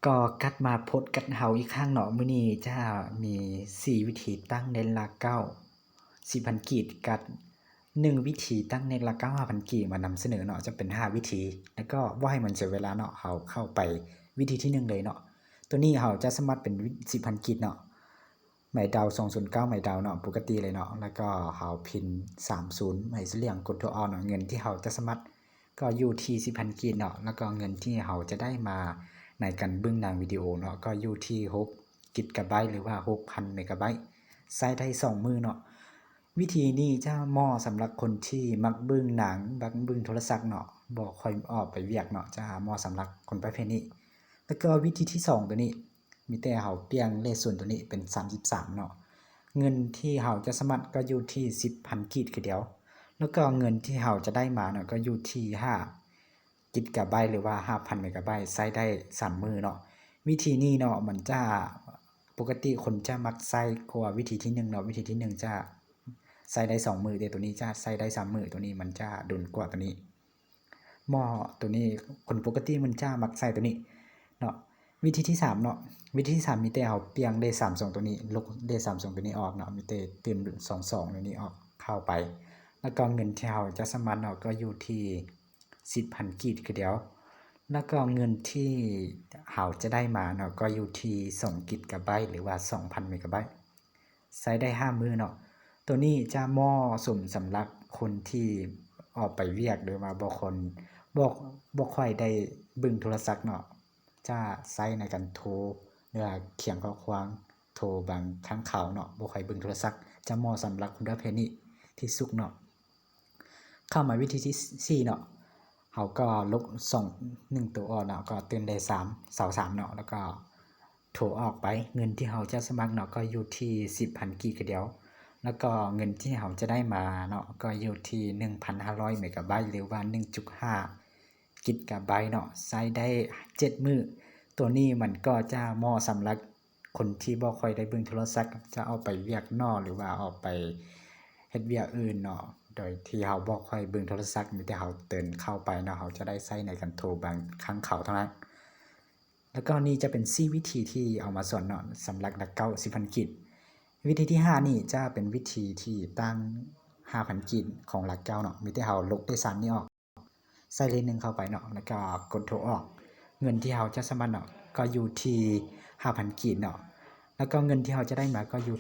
ກໍກັບມາພົບກັບເຮົາອີກຄັ້ງເນາະ. ມື້ນີ້ຈະມີສີ່ວິທີຕັ້ງເນັດຫຼັກເກົ້າ ສີ່ພັນກີບ ກັບໜຶ່ງວິທີຕັ້ງເນັດຫຼັກເກົ້າ ຫ້າພັນກີບ ມານຳສະເໜີເນາະ. ຈະເປັນຫ້າວິທີ ແລ້ວກໍບໍ່ໃຫ້ມັນເສຍເວລາເນາະ, ເຮົາເຂົ້າໄປວິທີທີໜຶ່ງເລີຍເນາະ. ໂຕນີ້ເຮົາຈະສະໝັກເປັນ ສີ່ພັນກີບເນາະ. ໄມ້ດາວ ສອງສູນເກົ້າ ໄມ້ດາວເນາະ, ປົກກະຕິເລີຍເນາະ. ແລ້ວກໍເຮົາພິມ ສາມສູນ ໄມ້ສະຫຼຽງ ກົດໂທອອກເນາະ. ເງິນທີ່ເຮົາຈະສະໝັກກໍຢູ່ທີ່ ສິບພັນກີບເນາະ. ແລ້ວກໍເງິນທີ່ເຮົາຈະໄດ້ມາໃນການເບິ່ງໜັງວິດີໂອເນາະ ກໍຢູ່ທີ່ ຫົກກິກກາໄບ ຫຼືວ່າ ຫົກພັນເມກາໄບ ໃຊ້ໄດ້ສອງມື້ເນາະ. ວິທີນີ້ຈະເໝາະສຳລັບຄົນທີ່ມັກເບິ່ງໜັງ, ມັກເບິ່ງໂທລະສັບເນາະ, ບໍ່ຄ່ອຍອອກໄປວຽກເນາະ, ຈະເໝາະສຳລັບຄົນປະເພດນີ້. ແລ້ວກໍວິທີທີສອງໂຕນີ້ ມີແຕ່ເຮົາປ່ຽນເລກສູນໂຕນີ້ເປັນ ສາມສິບສາມເນາະ. ເງິນທີ່ເຮົາຈະສະໝັກກໍຢູ່ທີ່ ສິບພັນກີບຄືດຽວ. ແລ້ວກໍເງິນທີ່ເຮົາຈະໄດ້ມາເນາະ ກໍຢູ່ທີ່ ຫ້າກິກກາໄບ ຫຼືວ່າ ຫ້າພັນເມກາໄບ ໃຊ້ໄດ້ສາມມື້ເນາະ. ວິທີນີ້ເນາະ ມັນຈະ ປົກກະຕິຄົນຈະມັກໃຊ້ກວ່າວິທີທີໜຶ່ງເນາະ. ວິທີທີໜຶ່ງຈະໃຊ້ໄດ້ສອງມື້ ແຕ່ໂຕນີ້ຈະໃຊ້ໄດ້ສາມມື້, ໂຕນີ້ມັນຈະດົນກວ່າໂຕນີ້. ໝໍ້ໂຕນີ້ ຄົນປົກກະຕິມັນຈະມັກໃຊ້ໂຕນີ້ເນາະ. ວິທີທີສາມເນາະ, ວິທີທີສາມມີແຕ່ເຮົາປ່ຽນເລກສາມສອງໂຕນີ້, ລົບເລກສາມສອງໂຕນີ້ອອກເນາະ, ມີແຕ່ຕື່ມສອງສອງໂຕນີ້ອອກ ເຂົ້າໄປ. ແລ້ວກໍເງິນທີ່ເຮົາຈະສະໝັກເນາະ ກໍຢູ່ທີ່ ສິບພັນກີບຄືດຽວ. ແລ້ວກໍເງິນທີ່ເຮົາຈະໄດ້ມາເນາະ ກໍຢູ່ທີ່ ສອງກິກກາໄບ ຫຼືວ່າ ສອງພັນເມກາໄບ ໃຊ້ໄດ້ຫ້າມື້ເນາະ. ໂຕນີ້ຈະເໝາະສົມສຳລັບຄົນທີ່ອອກໄປວຽກ ຫຼືວ່າບໍ່ຄົນ ບໍ່ ບໍ່ຄ່ອຍໄດ້ເບິ່ງໂທລະສັບເນາະ, ຈະໃຊ້ໃນການໂທ ຫຼືວ່າຂຽນຂໍ້ຄວາມໂທບາງຄັ້ງຄາວເນາະ, ບໍ່ຄ່ອຍເບິ່ງໂທລະສັບ, ຈະເໝາະສຳລັບຄົນປະເພດນີ້ທີ່ສຸດເນາະ. ເຂົ້າມາວິທີທີສີ່ເນາະ, ເຮົາກໍລົບສອງ ໜຶ່ງໂຕອອກເນາະ, ກໍຕື່ມໄດ້ສາມ ຊາວສາມເນາະ, ແລ້ວກໍໂທອອກໄປ. ເງິນທີ່ເຮົາຈະສະໝັກເນາະ ກໍຢູ່ທີ່ ສິບພັນກີບຄືດຽວ. ແລ້ວກໍເງິນທີ່ເຮົາຈະໄດ້ມາເນາະ ກໍຢູ່ທີ່ ໜຶ່ງພັນຫ້າຮ້ອຍເມກາໄບ ຫຼືວ່າ ໜຶ່ງຈຸດຫ້າກິກກາໄບເນາະ, ໃຊ້ໄດ້ເຈັດມື້. ໂຕນີ້ມັນກໍຈະເໝາະສຳລັບຄົນທີ່ບໍ່ຄ່ອຍໄດ້ເບິ່ງໂທລະສັບ, ຈະອອກໄປວຽກເນາະ ຫຼືວ່າອອກໄປເຮັດວຽກອື່ນເນາະ, ໂດຍທີ່ເຮົາບໍ່ຄ່ອຍເບິ່ງໂທລະສັບ, ມີແຕ່ເຮົາເຕີນເຂົ້າໄປເນາະ, ເຮົາຈະໄດ້ໃຊ້ໃນການໂທບາງຄັ້ງຄາວເທົ່ານັ້ນ. ແລ້ວກໍນີ້ຈະເປັນສີ່ວິທີທີ່ເອົາມາສອນເນາະ ສຳລັບຫຼັກເກົ້າ ສິບພັນກີບ. ວິທີທີຫ້ານີ້ຈະເປັນວິທີທີ່ຕັ້ງຫ້າພັນກີບຂອງຫຼັກເກົ້າເນາະ, ມີແຕ່ເຮົາລົບເລກສາມນີ້ອອກ ໃສ່ເລກໜຶ່ງເຂົ້າໄປເນາະ, ແລ້ວກໍກົດໂທອອກ. ເງິນທີ່ເຮົາຈະສະໝັກເນາະ ກໍຢູ່ທີ່ຫ້າພັນກີບເນາະ, ແລ້ວກໍເງິນທີ່ເຮົາຈະໄດ້ມາກໍຢູ່